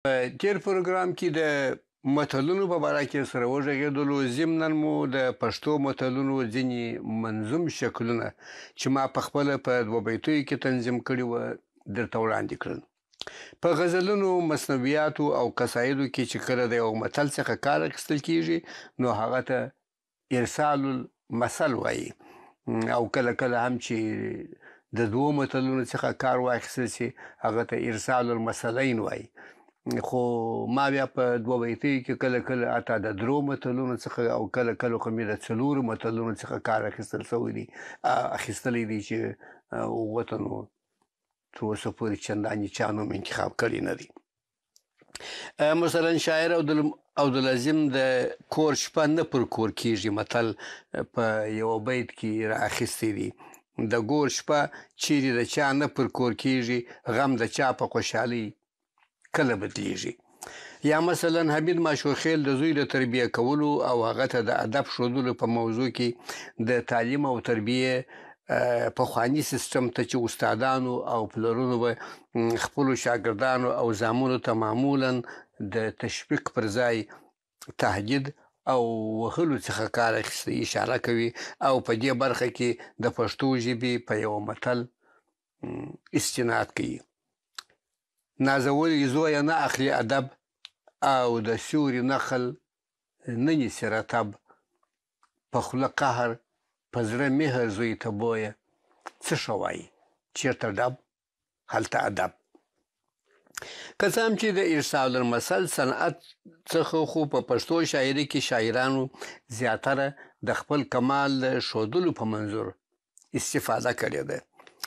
په تېر پروګرام کې د متلونو په باره کې سره وغږېدلو، ضمناً مو د پښتو متلونو ځینې منظوم شکلونه چې ما په خپله په دوه بیتیو کې تنظیم کړي وه درته وړاندې کړل. په غزلونو، مثنویاتو او قصایدو کې چې کله د یوه متل څخه کار اخیستل کېږي نو هغه ته ارسال المثل وايي او کله کله هم چې د دوو متلونو څخه کار واخیستل شي هغه ته ارسال المثلین وايي. خو ما بیا په دوه بیتیو کې کله کله حتی د درو متلونو څخه او کله کله خو مې د څلورو متلونو څخه کار اخیستل شوی دی، اخیستلی دی چې هغو ته نو تر اوسه پورې چندانې چا نوم انتخاب کړی نه دی. مثلا شاعر عبدالعظیم د کور شپه نه پر کور کیږي متل په یوه بیت کې را اخیستی دی. د ګور شپه چیرې د چا نه پر کور کیږي، غم د چا په خوشحالۍ کله بدلیږي. یا مثلا حمید ماشوخیل د زوی د تربیه کولو او هغه ته د ادب ښودلو په موضوع کې د تعلیم او تربیې پخواني سیستم ته چې استادانو او پلرونو به خپلو شاګردانو او زامنو ته معمولا د تشویق پر ځای تهدید او وهلو څخه کار اخیستی اشاره کوي او په دې برخه کې د پښتو ژبې په یوه متل استناد کوي. نازولی زویه نه اخلي ادب او د سیوري نخل نه نیسي رطب، په خوله قهر په زړه مهر زوی ته بویه څه ښه وایي، چېرته ډب هلته ادب. که څه هم چې د ارسال المثل صنعت څخه خو په پښتو شاعري کې شاعرانو زیاتره د خپل کمال د ښودلو په منظور استفاده کړې ده،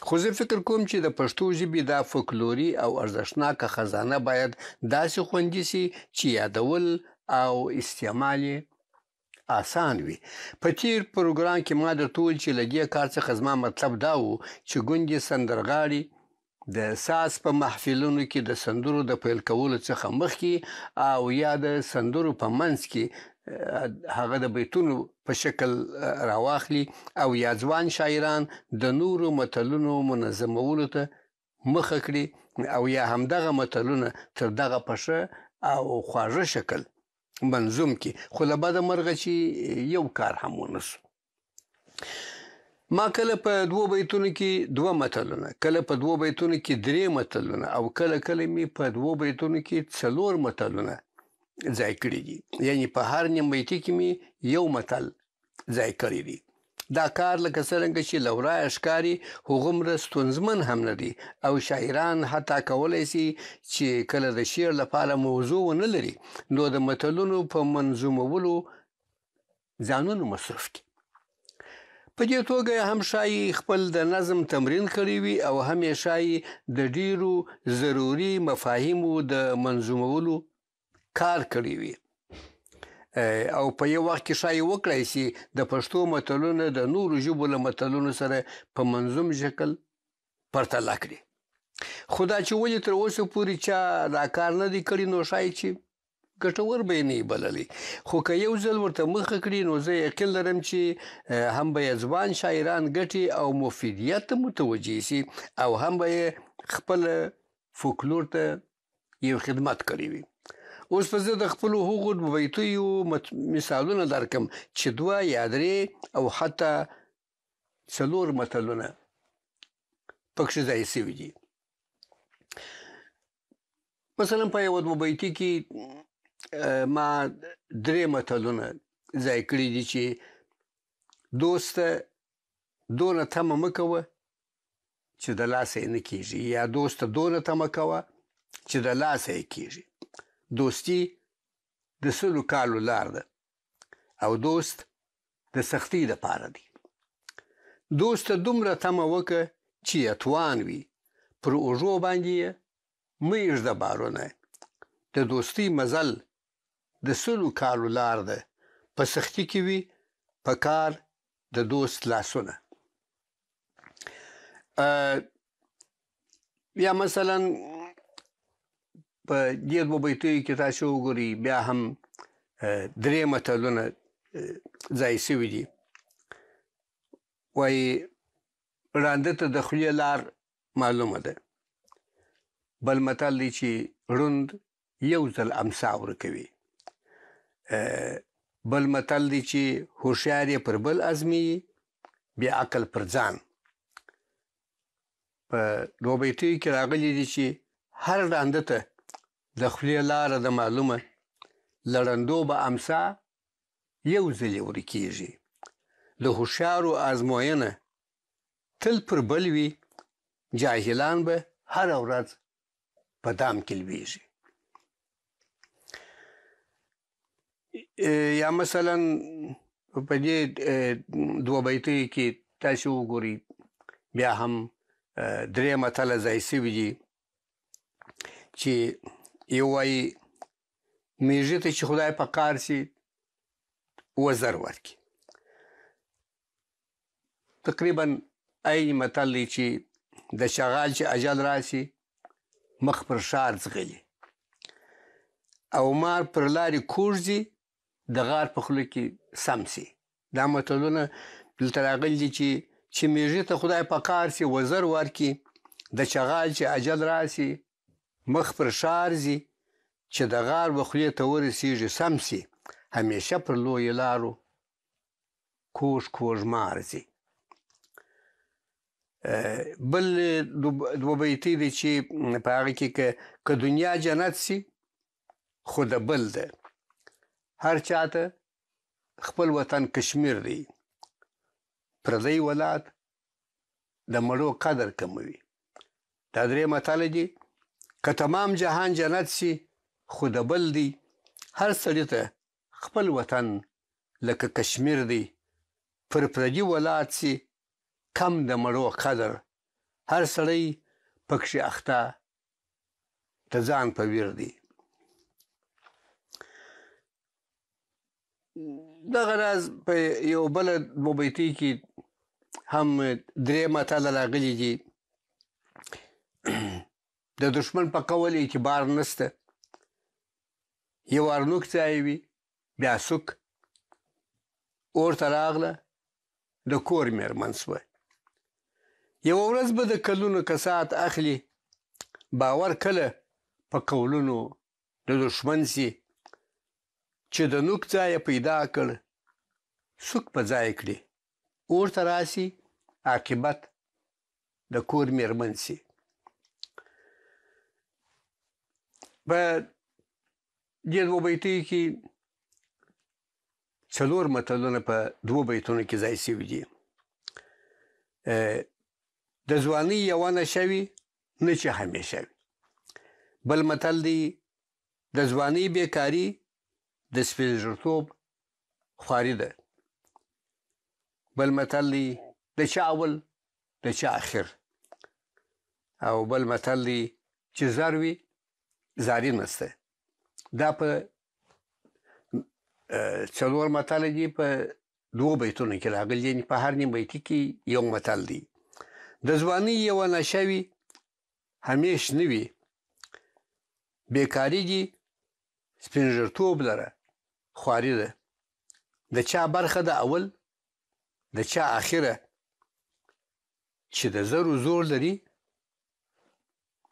خو زه فکر کوم چې د پښتو ژبې دا فوکلوري او ارزښتناکه خزانه باید داسې خوندي شي چې یادول او استعمال یې اسان وي. په تېر پروګرام کې ما درته وویل چې له دې کار څخه زما مطلب دا و چې ګوندې سندرغاړي د ساز په محفلونو کې د سندرو د پیل کولو څخه مخکې او یا د سندرو په منځ کې هغه د بیتونو په شکل راواخلي او یا ځوان شاعران د نورو متلونو منظمولو ته مخه کړي او یا همدغه متلونه تر دغه په ښه او خواږه شکل منظوم کړي، خو له بده مرغه چې یو کار هم ونه شو. ما کله په دوو بیتونو کې دوه متلونه، کله په دوو بیتونو کې درې متلونه او کله کله مې په دوو بیتونو کې څلور متلونه ځای کړي دي. یعنی په هر نیم بیتي کې مې یو متل ځای کړی دی. دا کار لکه څرنګه چې له ورایه ښکاري هغومره ستونزمن هم نه دی او شاعران حتی کولی شي چې کله د شعر لپاره موضوع ونه لري نو د متلونو په منظومولو ځانونه مصروف کړي. په دې توګه یې هم ښايي خپل د نظم تمرین کړی وي او هم یې ښايي د ډېرو ضروري مفاهیمو د منظومولو کار کړی وي او په یو وخت کې ښايي وکړای شي د پښتو متلونه د نورو ژبو له متلونو سره په منظوم شکل پرتله کړي. خو دا چې ولې تر اوسه پورې چا دا کار نه دی کړی نو ښايي چې ګټور به یې نه وي بللی، خو که یو ځل ورته مخه کړي نو زه یقین لرم چې هم به یې ځوان شاعران ګټې او مفیدیت ته متوجه شي او هم به یې خپل فوکلور ته یو خدمت کړی وي. اوس به زه د خپلو هغو دوه بیتیو مثالونه درکړم چې دوه یا درې او حتی څلور متلونه پکښې ځای شوي دي. مثلا په یوه دوه بیتي کې ما درې متلونه ځای کړي دي چې دوست ته دونه تمه مه کوه چې د لاسه یې نه کېږي، یا دوست ته دونه تمه کوه چې د لاسه یې کېږي. دوستي د 100 کالو لار ده او دوست د سختۍ لپاره دی. دوست ته دومره تمه وکړه چې یې توان وي، پر اوږو باندې یې مه ایږده بارونه. د دوستۍ مزل د 100 کالو لار ده، په سختي کې وي په کار د دوست لاسونه. یا مثلا په دې دوه بیتیو کې تاسو وګورئ بیا هم درې متلونه ځای شوي دي. وایي ړانده ته د خولې لار معلومه ده. بل متل دی چې ړوند یو ځل امسا ورکوي. بل متل دی چې هوښیار یې پر بل ازمېيي، بې عقل پر ځان. په دوه بیتیو کې راغلي دي چې هر ړانده ته د خولې لاره ده معلومه، له ړندو به امسا یو ځلې ورکېږي. د هوښیارو ازموینه تل پر بل وي، جاهلان به هره ورځ په دام کې لوېږي. یا مثلا په دې دوه بیتیو کې تاسو وګورئ، بیا هم درې متله ځای شوي دي چې یو وایي میږي ته چې خدای په کار شي وزر ورکړي. تقریبا عین متل دی چې د شغال چې اجل راشي مخ پر ښار ځغلي، او مار پر لارې کوږ ځي د غار په خوله کې سم سي. دا متلونه دلته راغلي دي چې میږي ته خدای په کار سي وزر ورکړي، د چغال چې اجل راسي مخ پر ښار ځي، چې د غار و خولې ته ورسیږي سم سي، همیشه پر لویو لارو کوږ کوږ مار ځي. بل دوه بیتي دی چې په هغه کې که دنیا جنت سي خو د بل ده، هر چاته خپل وطن کشمیر دی، پردی ولات د مړو قدر کموي. دا درې متله دي. که تمام جهان جنت سي خو د بل دی، هر سړي ته خپل وطن لکه کشمیر دی، پر پردي ولات سي کم د مړو قدر، هر سړی پکښې اخته د ځان په ویر دی. دغه راز په یو بله دوه بیتۍ کې هم درې متله راغلي دي. د دښمن په قول اعتبار نشته، یو ارنوک ځای وي بیا سوک، اور ته راغله د کور میرمن شوه. یوه ورځ به د کلونو کسات اخلي، باور کله په قولونو د دښمن سي، چې د نوک ځای پیدا کړ سوک په ځای کړي، اور ته راسي عاقبت د کور میرمن سي. په دې دوه بیتیو کې څلور متلونه په دوو بیتونو کې ځای شوي دي. د ځوانۍ یوه نشه وي نه چې همیشه وي. بل متل دی د ځوانۍ بیکاري د سپینږیرتوب خواري ده. بل متل دی د چا اول د چا اخر. او بل متل دی چې زر وي زاري نشته. دا په څلور متل دي په دوو بیتونو کې راغلي، یعنې په هر نیم بیتي کې یو متل دی. د ځوانۍ یوه نشه وي همیش نه وي، بیکاري دي سپینږیرتوب لره خواري ده، د چا برخه ده اول د چا اخره، چې د زرو زور لري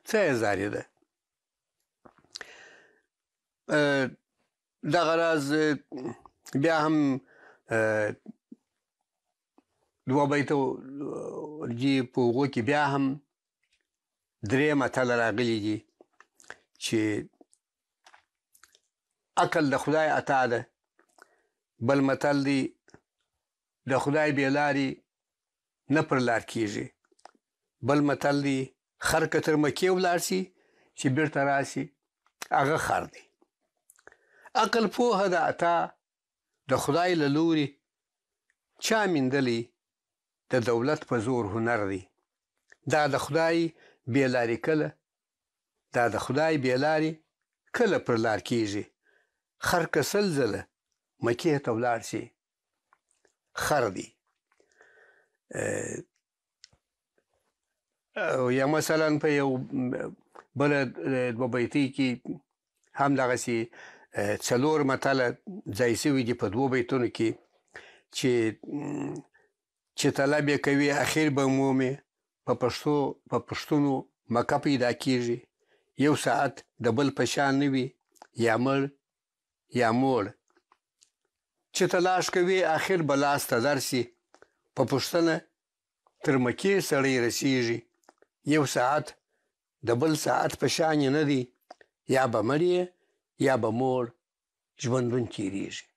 څه یې زاري ده. دغه راز بیا هم دوه بیته دي، په هغو کې بیا هم درې متله راغلي دي چې عقل د خدای عطا ده. بل متل دی د خدای بې لارې نه پر لار کېږي. بل متل دی خر که تر مکې ولاړ سي چې بیرته راسي هغه خر دی. عقل پوهه د عطا د خدای له لوري چا میندلی د دولت په زور هنر دی. دا د خدای بې لارې کله، دا د خدای بې لارې کله پر لار کېږي. خر که 100 ځله مکې ته ولاړ شي خر دی. او یا مثلا په یو بله دوه بیتۍ کې هم دغسې څلور متله ځای شوي دي په دوو بیتونو کې چې طلب یې کوي اخر به مومې، په پښتونو مکه پیدا کېږي، یو ساعت د بل په شان نه وي، یا مړ یا موړ. چې تلاش کوې اخر به لاس ته درسي، په پوښتنه تر مکې سړی رسیږي. یو ساعت د بل ساعت په شان نه دی، یا به مړ یې یا به موړ، ژوندون تیریږي.